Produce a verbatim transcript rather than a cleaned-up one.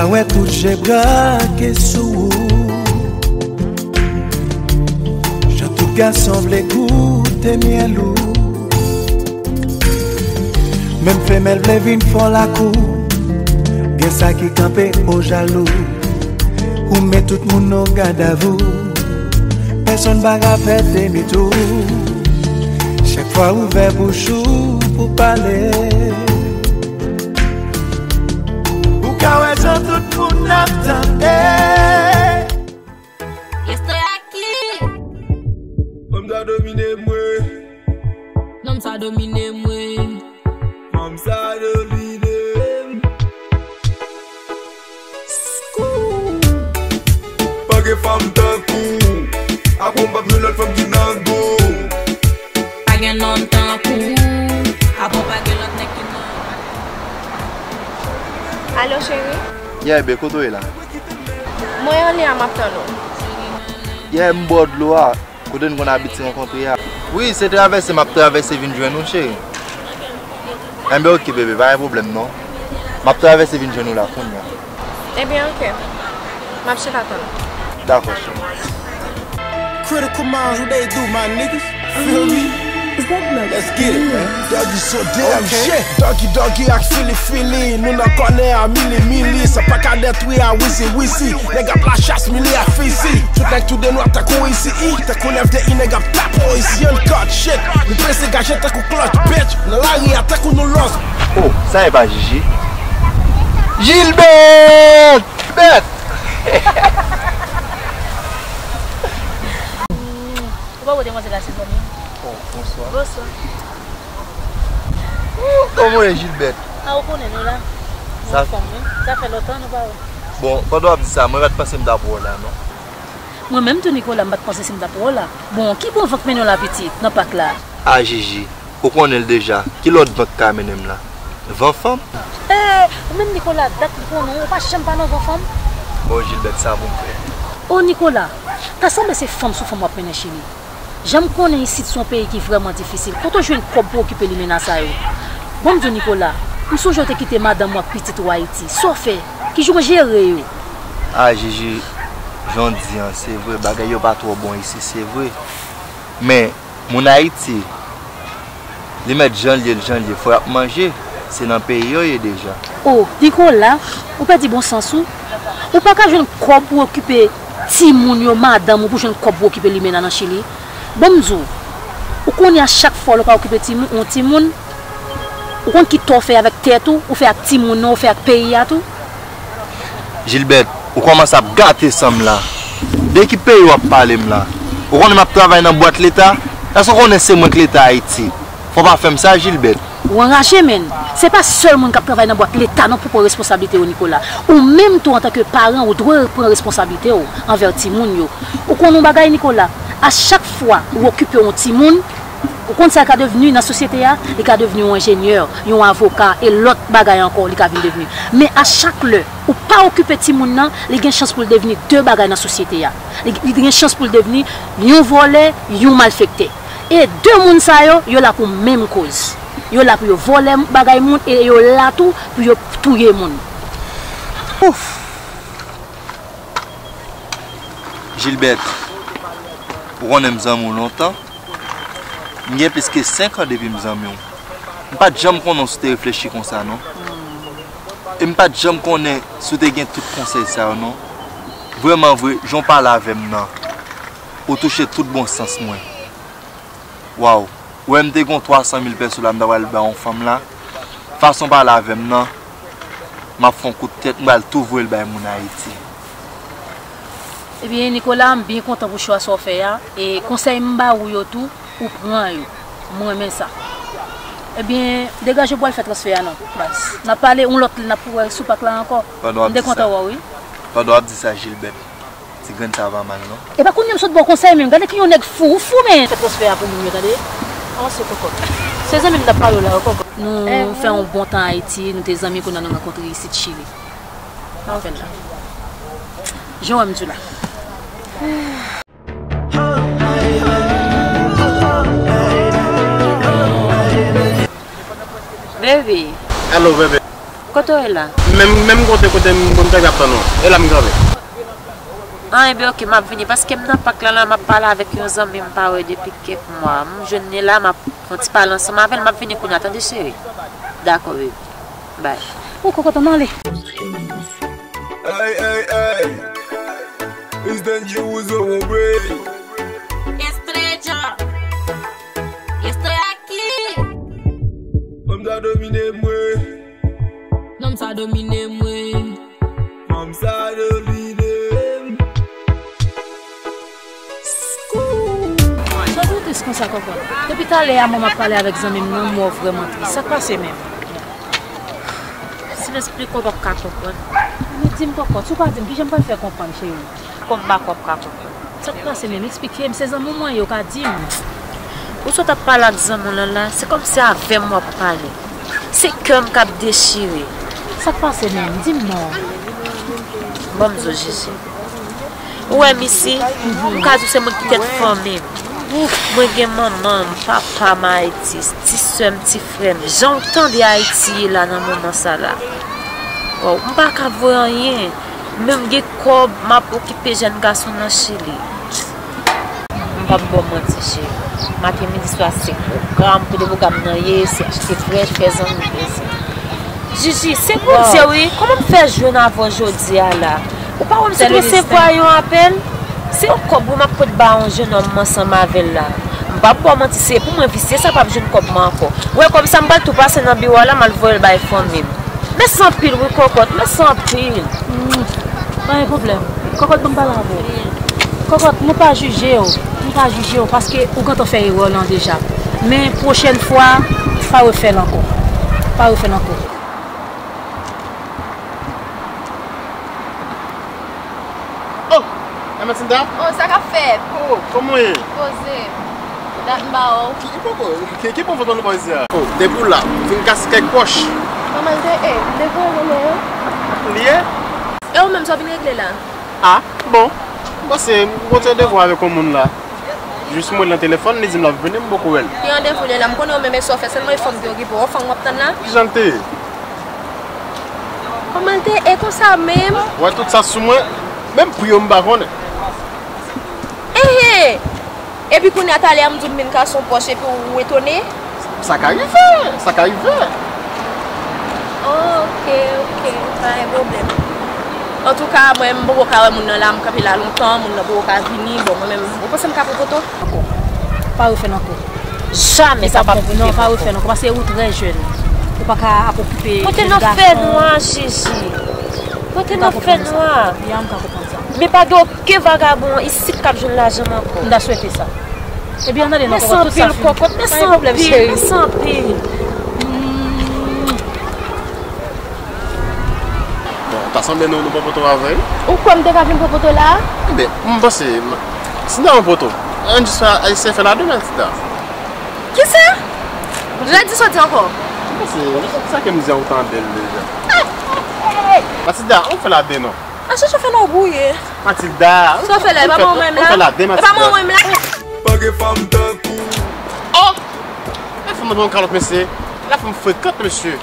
Mwen wè tout je brake sou ou. Jan tout gason vle goute myèl ou. Menm femèl vle vin fè w lakou. Gen sa ki kanpe o jalou. Ou met tout moun o gadavou. Pèsonn pa ka fè demi tou. Chak fwa ou ouvè bouch ou pou pale. Ou ka wè jan tout moun ap tande. Estoy aki. Fanm sa domine mwen. Nonm sa domine mwen. Fanm sa domine m. Skou. Pa gen fanm tankou. Apre w p ap jwenn lòt fanm ki nan gou. Pa gen nonm tankou. Apre w pa gen lòt nèg ki nan. Alo, cheri? Yeah, babe, kote w ye la? Mwen anlè a, m ap tann ou. Yeah, m bò dlo a. Kote n konn abitye rankontre a. Wi, se travèse m ap travèse vin jwenn ou, cheri. Enben, oke, bebe, pa gen pwoblèm, non. M ap travèse vin jwenn ou la, kounye a. Ebyen, oke. M ap chita tann ou. Dakò, cheri. Critical minds, what they do, my niggas? Feel me? Let's get it, man. Doggy so damn shit. Doggy, doggy ak Fili, Fili. Nou nan kònè a, mili, mili. Sa pa ka detwi a, wizi, wizi. Nèg ap lachas, mili a fizi. Tout nèg tou de nwa tankou isi, i. Tankou nèf de i, nèg ap tap o isi. Yon cut shit. Nou peze gaje tankou clutch, bitch. Nan lari a tankou nou lost. Oh, sa e pa Jiji? Jilbèt! Bèt! Ou pa wè demwazèl la, se zanmi m. Oh, bonswa. Bonswa. Ooh, kòman w ye, Jilbèt? A, ou konnen nou la. Nou anfòm, wi. Sa fè lontan nou pa wè. Bon, pandan w ap di sa, mwen pa t panse m t ap wè w la, non. Mwen menm tou, Nicolas, m pa t panse si m t ap wè w la. Bon, ki bon van k mennen w la, pitit, nan pak la? A, Jiji, ou konnen l deja. Ki lòt van k ka mennen m la? Van fanm? Eh, ou menm Nicolas, dat m konnen w, ou pa janm pa nan van fanm. Bon, Jilbèt, sa pou m fè? Oh, Nicolas, ta sanble se fanm sou fanm w ap mennen, cheri. Jan m konnen isit se yon peyi ki vrèman difisil, kote w jwenn kòb pou w okipe limena sa yo? Bon, m di w, Nicolas, m sonje w te kite madanm ou ak pitit ou Ayiti. Sa w fè? Kijan w jere yo? A, Jiji, jan w di an, se vre, bagay yo pa twò bon isit, se vre. Men, moun Ayiti, li mèt jan l ye, l jan l ye, fò y ap manje, se nan peyi yo ye deja. Oh, Nicolas, ou pèdi bon sans ou? Ou pa ka jwenn kòb pou okipe timoun yo, madanm ou, pou jwenn kòb pou okipe limena nan Chili? Bon, m di w, ou konnen a chak fwa lè w pa okipe timoun, yon timoun, ou konn ki tò w fè avèk tèt ou, ou fè ak timoun nan, ou fè ak peyi a tou? Jilbèt, ou kòmanse ap gate san m la. De ki peyi w ap pale m la? Ou konnen m ap travay nan bwat leta? Èske w konnen se mwen k leta Ayiti? Fò w pa fè m sa, Jilbèt. Ou anraje, menn. Se pa sèl moun k ap travay nan bwat leta non pou pran responsablite yo, Nicolas. Ou menm tou, antanke paran, ou dwe pran responsablite w anvè timoun yo. Ou konn yon bagay, Nicolas? A chak fwa ou okipe yon timoun, ou konn sa l ka devni nan sosyete a? Li ka devni yon enjenyè, yon avoka, e lòt bagay ankò li ka vin devni. Men a chak lè ou pa okipe timoun nan, li gen chans pou l devni de bagay nan sosyete a. Li, li gen chans pou l devni yon vòlè, yon malfektè. E de moun sa yo, yo la pou menm koz. Yo la pou yo vòlè bagay moun e yo la tou pou yo touye moun. Ouf! Jilbèt, ou konnen m zanmi w lontan. M gen plis ke senk an depi m zanmi w. M pa t janm konnen w si w te reflechi konsa, non. E m pa t janm konnen si w te gen tout konsèy sa yo, non. Vrèman vre, jan w pale avè m nan, ou touche tout bon sans mwen. Waw, ou wè m te gen yon twa san mil pèso la, m ta pral bay yon fanm la. Fason w pale avè m nan, m ap fè yon kout tèt, m pral tou voye l bay moun Ayiti. Ebyen, Nicolas, m byen kontan pou chwa sa w fè a. E konsèy m ba ou yo tou, ou pran yo. M renmen sa. Ebyen, degaje w pou w al fè transfè a non, baz. N ap pale yon lòt lè, n ap wè sou pak la ankò. M te kontan wè w, wi. Pandan w ap di sa, Jilbèt, ti grenn sa pa mal, non? E pa kounye a m sot ba w konsèy menm. Gade ki yon nèg fou, ou fou, men. Fè transfè a pou moun yo, tande? Avanse, kòkòt. Se zanmi m t ap pale w la, kòkòt. Nou fè yon bon tan Ayiti, nou te zanmi, kounye a nou rankontre isit Chili. N ap fè l la. Jan w wè m di w la. Baby. Hello, baby. Kote w ye la? Menm, menm kote, kote m konn kanpe ap tann ou. E la m kanpe. An, ebyen, oke, m ap vini. Paske m nan pak la, la, m ap pale avèk yon zanmi m pa wè depi kèk mwa. M jwenn li la, m ap fè yon ti pale ansanm avè l. M ap vini kounye a, tande, cheri? Dakò, baby. Bye. Ou kokot, ann ale. Hey, hey, hey. It's dangerous, oh, baby. Estrella. Estoy aquí. Fanm sa domine mwen. Nonm sa domine mwen. Fanm sa domine m. Skou. Sa w tris konsa, kòkòt? Depi talè a mwen m ap pale avèk zanmi m nan, m wè w vrèman tris. Sa k pase menm? Si m esplike w, w p ap ka konprann. Men di m, kòkòt, si w pa di m, kijan m pral fè konprann, cheri? Kòm m pa kwè w p ka konprann. Sa k pase menm? Eksplike m, se zanmi w mwen ye, w ka di m. Ou sot ap pale ak zanmi w lan la, se kòmsi avè m w ap pale. Se kè m k ap dechire. Sa k pase menm? Di m non. Ban m di w, Jiji. Ou wè m isi, m ka di w se mwen ki tèt fanmi m. Mwen gen manman m, papa m Ayiti, ti sè m, ti frè m. Jan w tande Ayiti ye la nan moman sa la. Waw, m pa ka voye anyen. Men m gen kòb, m ap okipe jèn gason nan Chili. M p ap ba w manti, cheri. Maten, midi, swa, se pwogram. Kote pwogram nan ye, se achte frèch, fè zanmi plezi. Jiji, se Bondye, wi. Kòman m fè jwenn avè w jodi a la? Ou pa wè m sot resevwa yon apèl? Se yon kòb wi m ap pot ba yon jennonm m ansanm avè l la. M p ap ba w manti, se pou mwen visye sa, pa p jwenn kòb mwen ankò. Ou wè kòb sa, m pral tou pase nan biwo a la, m al voye l bay fanmi m. Mèsi anpil wi, kòkòt, mèsi anpil. Hmm, pa gen pwoblèm. Kòkòt, ban m pale avè w. Kòkòt, mwen pa jije w. Mwen pa jije w paske ou gentan fè erè w lan deja. Men pwochèn fwa, pa refè l ankò. Pa refè l ankò. Oh! E Matilda? Oh, sa k ap fèt? Oh, kòman w ye? Poze. Dat m pa wè w. Ki, ki poko, ki, ki bon vant nou pa isi a? Oh, depi w la, ou fin kase kèk pòch. Kòman l te ye? M te voye l nan men w. Li ye? E ou menm, sa w vin regle la? Ah, bon. M panse m kontre devwa avèk yon moun la. Jis m wè l nan telefòn, li di m l ap vini, m poko wè l. Ki randevou li la? M konnen ou menm e sa w fè, sèlman e fanm ki okipe w. Fanm w ap tann la? Kijan l te ye? Kòman l te ye konsa menm? Wè tout sa sou mwen, menm pri yo m pa konnen. Enhen! Epi kounye a talè a m di w m vin kase yon pòch epi w etone? Sa ka rive, sa ka rive. Oh, oke, oke, pa gen pwoblèm. Antouka, mwen, m poko ka wè moun nan la, m kanpe la lontan, moun nan poko ka vini. Bon, mwen menm, ou panse m ka pran poto? Ankò. Pa refè l ankò. Jamè sa p ap rive m ankò. Non, pa refè l ankò, paske ou trè jèn. Ou pa ka ap okipe jèn gason. Kote nan fènwa, Jiji? Kote nan fènwa? Ya, m ka konprann sa. Men pa gen okenn vagabon isit k ap jwenn lajan m ankò. M ta swete sa. Ebyen, ann ale non, kòkòt, tout sa fini. Mèsi anpil, kòkòt, mèsi anpil. Pa gen pwoblèm, cheri. Mèsi anpil. Hmm. Bon, ta sanble nou, nou pran poto avè l. Ou kwè m te ka vin pran poto la a? Ebyen, m panse, m, si n ta pran poto, ann jis fè, eseye fè l a de, Matilda. Kisa? Redi sa w di ankò. M panse, sa ke m di a, ou tande l deja. Matilda, ann fè l a de non. A chèche fè non bouye. Matilda, sa w fè la, e pa mwen menm la? Ann fè l a de, Matilda. E pa mwen menm la? Pa gen fanm tankou. Oh! Men fanm nan ban yon kalòt, mesye. La fanm frekant, mesye.